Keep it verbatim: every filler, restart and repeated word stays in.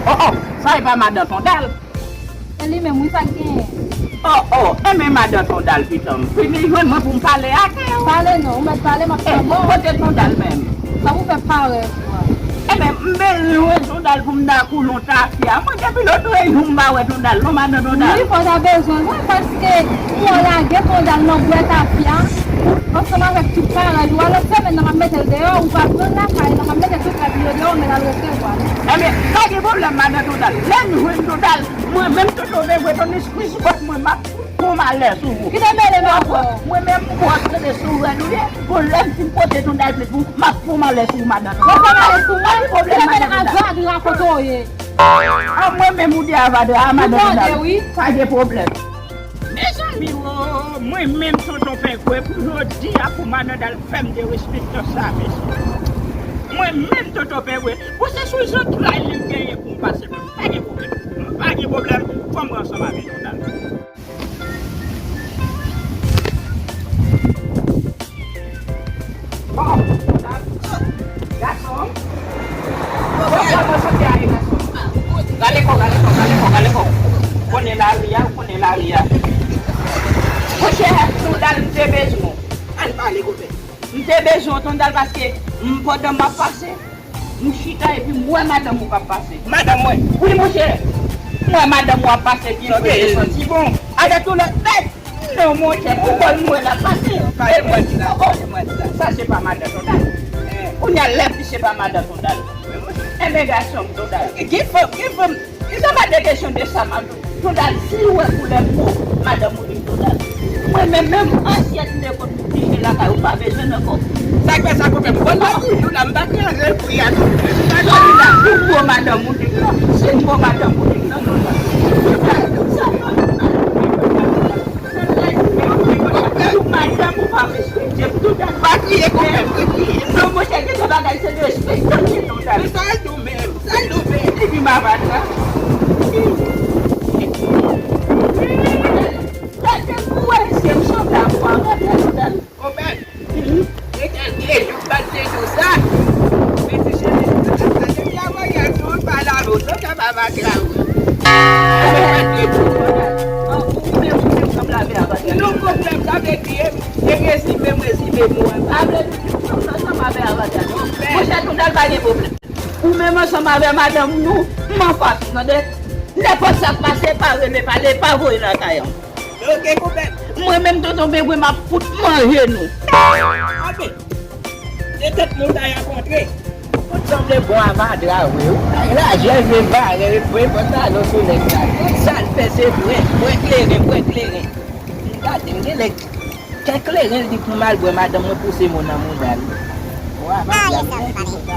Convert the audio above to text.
Oh, oh, sa e pa madan Tondal? E li menm, wi, sa k genyen? Oh, oh, enben madan Tondal, pitan m, vini jwenn mwen pou m pale ak ou. Pale non, ou mèt pale, m ap tann ou. Kote Tondal menm? Sa pou fè parèt ou a? Enben, m bezwen Tondal pou m da koulon tafya. Mwen, depi lòt jou m pa wè Tondal non, madan Tondal. Wi, fò w ta bezwen l, wi, paske ou lage Tondal nan bwè tafya ansanm avèk tout parèy ou a. Lòt semèn nan, m ap mete l deyò, ou pa jwenn lakay la, m ap mete tout rad li yo deyò, men l al resevwa l. Enben, pa gen pwoblèm, madan Tondal. Lè m jwenn Tondal, mwen menm, Toto Bengwe, Tony Squeeze, bòt mwen, m ap fon malè sou ou. Ki te mele m avè w? Mwen menm, m pwòs rete sou rèd ou ye. Bon, lè m fin pote Tondal plit pou ou, m ap fon malè sou ou, madan Tondal. Mwen fè malè sou mwen? Pa gen pwoblèm, madan Tondal. Ki te mele avè w, a di rakonte w ye. A mwen menm ou de avadra a, madan Tondal. Ou tande, wi. Pa gen pwoblèm. Mezanmi, o, mwen menm, Tonton Pengwen, pou jodi a, pou madan Tondal fè m derespektan sa, mesye. Mwen menm, Tonton Pengwen, bon, se sou zantray li m genyen pou m pase, men m pa gen pwoblèm. M pa gen pwoblèm, fò m rann ansanm avè Tondal. Bon, Tondal, gason, bon, kòman sante a ye, gason? Gade kò, gade kò, gade kò, gade kò. Ou konnen lari a, ou konnen lari a. Monchè, Tondal, m te bezwen w. Ann pale, konpè. M te bezwen w, Tondal, paske m, pandan m ap pase, m chita epi m wè madanm ou k ap pase. Madanm mwen? Wi, monchè. M wè madanm ou ap pase byen vre, e santi bon. Avèk tout lòt bèt. Non, monchè, pou kò l m wè l ap pase. Pale mwen di sa, pale mwen di sa. Sa se pa madan Tondal. Kounye a, lè m di se pa madan Tondal. Enben, gason m, Tondal. Gen fanm, gen fanm. Sa pa de kesyon de sa, madanm. Tondal, si w wè koulè po madanm ou li, Tondal. Mwen menm, menm ansyèt lekòl m pije lakay ou, pa bezwen nan kò. Sa k fè sa, konpè? M konn pa toujou la, m pa kraze pri a non. Sa jodi la, pou m bo madanm ou dik lan, si m bo madanm ou dik lan, Tondal. Sa, sa, pou madanm ou pa respekte m, Tondal. Pa kriye, konpè, m pa kriye. Non, monchè, gen de bagay se respekte m, Tondal. Sa l di w menm? Sa l di w menm? Epi m ap atrap. Gade pou wè si m sanble ak ou a, gade, Tondal. Konpè, se kèlke jou m pa t te di w sa. Men ti cheri, depi a voyaj nou pa lave w, nou kapab atrap ou. Mwen pa t te di w, Tondal. An, ou menm, ou menm, sanble avè avadra. Non, konpè, sa vle di, e rezime, m rezime mo a. Sa vle di, ou menm, ansanm avè avadra, non. Monchè, Tondal, pa gen pwoblèm. Ou menm ansanm avè madanm nou, m anfas ou, tande? Nenpòt sa k pase, pa rele pale, pa voye lakay an. Ok, konpè. Mwen menm, Tonton Bengwen, m ap fout manje nou. Anben, se tèt montay ap antre. Ou sanble bon avadra vre, wi. Lajè vle bare, vre pantalon sou nèg la. Tout sa l fè, se vre, vre kleren, vre kleren. M gade, m genlè kè kleren, l di pou m al bwè, madanm mwen pouse mo nan mouda l. Wa, madanm mwen.